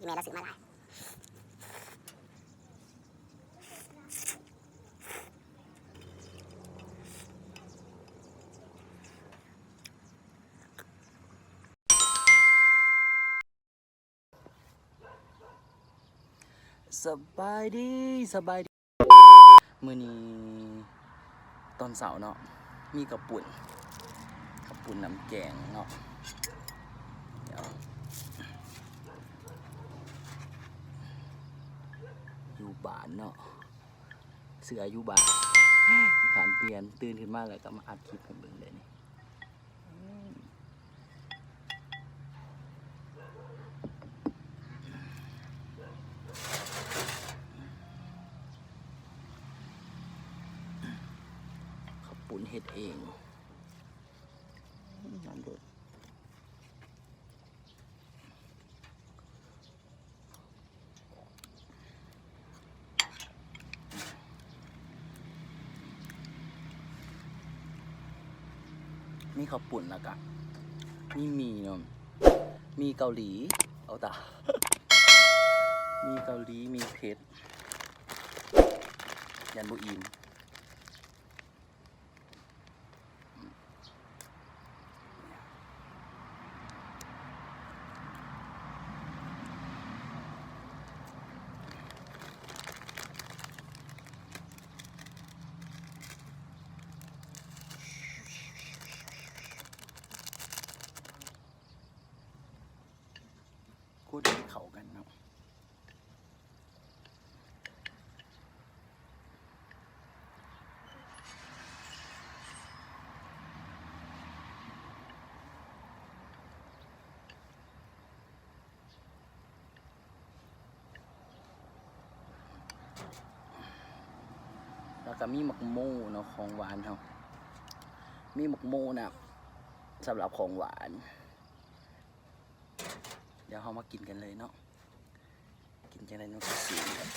ອີ່ແມ່ລາວຊື້ມາຫຼາຍ. ສະບາຍດີ ສະບາຍດີ. ມື້ນີ້ຕອນເຊົ້າເນາະ ມີເຂົ້າປຸ້ນ ເຂົ້າປຸ້ນນ້ຳແກງເນາະ. ດຽວ ຢູ່ບ້ານເນາະ ເສື້ອຢູ່ບ້ານ ຂີ້ຄ້ານປ່ຽນ ຕື່ນຂຶ້ນມາແລ້ວກໍມາອັດຄລິບໃຫ້ເບິ່ງໄດ້ນີ້. ເຂົ້າປຸ້ນເຮັດເອງ ນ້ຳເດືອດ. ມີເຂົ້າປຸ້ນ ແລ້ວກະມີໝີ່ເນາະ ໝີ່ເກົາຫຼີ ເອົາຕາ ໝີ່ເກົາຫຼີ ໝີ່ເຜັດ ຢ້ານບໍ່ອີ່ມ. ຄົນໃຫ້ເຂົ້າກັນເນາະ. ແລ້ວກໍມີໝາກໂມເນາະ ຂອງຫວານເຮົາ ມີໝາກໂມນະ ສຳລັບຂອງຫວານ. ດຽວເຮົາມາກິນກັນເລີຍເນາະ ກິນຈັ່ງໃດເນາະ ຊິຊີມກ່ອນ.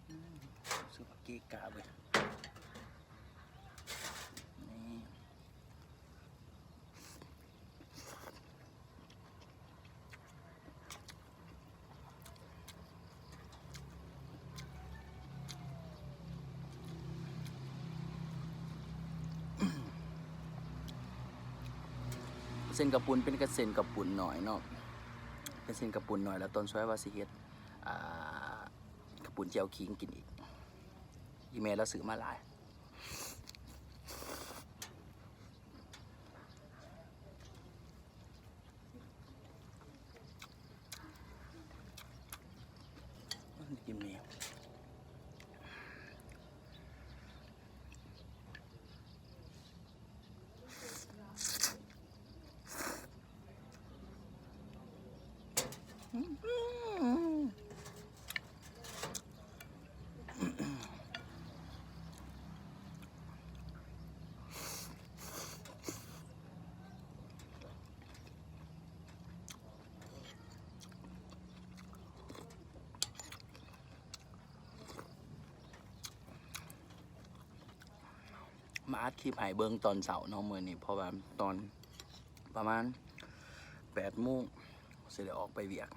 ອືມ ຮູ້ສຶກວ່າເກະກະເວີຍ ນີ້. ເສັ້ນເຂົ້າປຸ້ນເປັນກະເສັ້ນເຂົ້າປຸ້ນໜ້ອຍເນາະ ເປັນເສັ້ນເຂົ້າປຸ້ນໜ້ອຍ ແລ້ວຕອນສວຍວ່າຊິເຮັດ ອ່າ ເຂົ້າປຸ້ນແຈ່ວຂີງກິນອີກ ອີ່ແມ່ລາວຊື້ມາຫຼາຍ. ກິນແດ່ ມາອັດຄລິບໃຫ້ເບິ່ງຕອນເຊົ້າເນາະ ມື້ນີ້ ເພາະວ່າຕອນປະມານແປດໂມງ ຊິໄດ້ອອກໄປວຽກ. ອ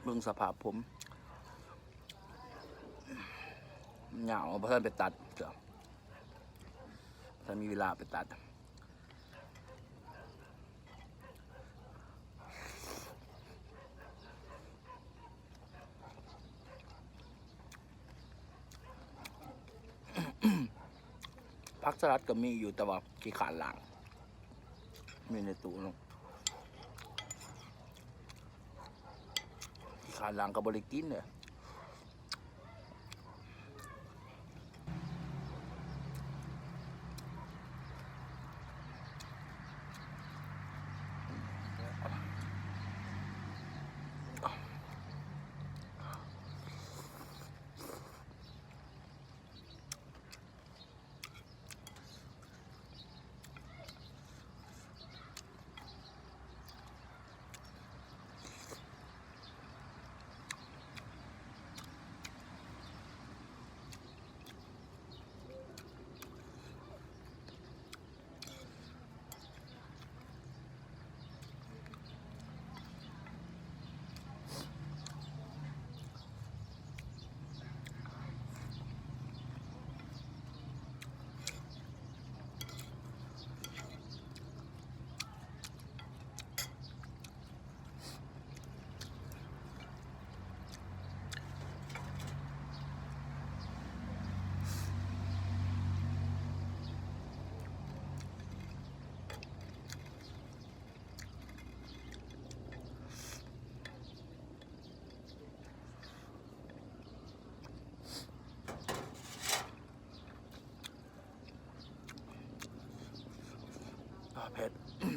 เบิ่งสภาพผม ยาว บ่ทันไปตัด เถื่อ บ่ทันมีเวลาไปตัด ผักสลัดก็มีอยู่ แต่ว่าขี้คร้านล้าง มีในตู้เนาะ ขี้คร้านล้างก็บ่ได้กินเด้อ. อา เผ็ด. อื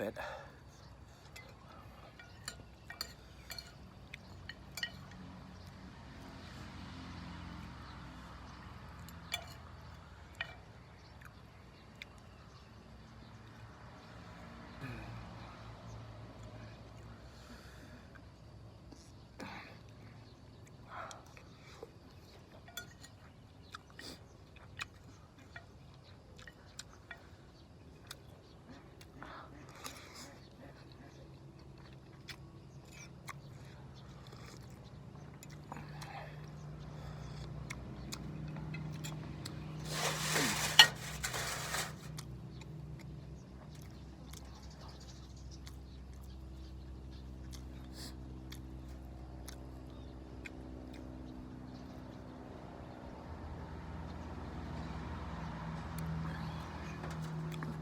ເປັດ.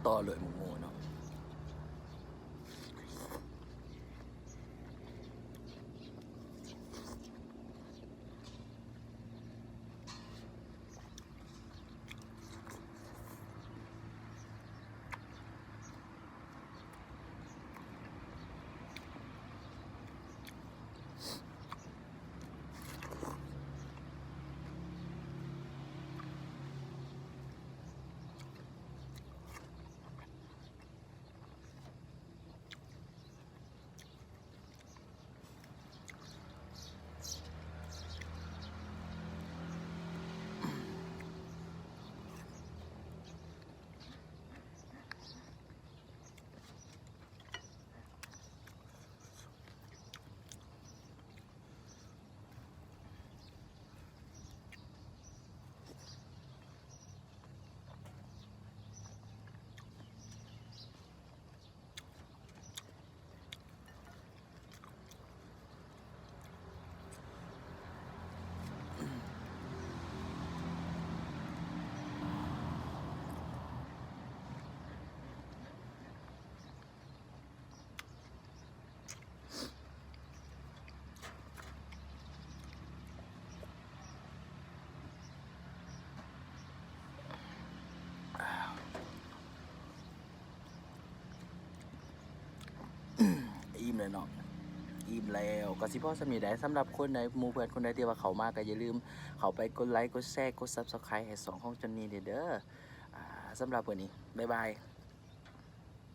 ຕໍ່ເລີຍໝູເນາະ. ອີ່ມແລ້ວເນາະ ອີ່ມແລ້ວ ກໍຊິພໍສ່ຳນີ້ແຫຼະ. ສຳລັບຄົນໃດ ໝູ່ເພື່ອນຄົນໃດທີ່ວ່າເຂົ້າມາ ກໍຢ່າລືມເຂົ້າໄປກົດໄລ ກົດແຊ ກົດ Subscribe ໃຫ້ຊ່ອງຂອງ Johnny ເດີ. ອ່າ ສຳລັບມື້ນີ້ ບາຍບາຍ.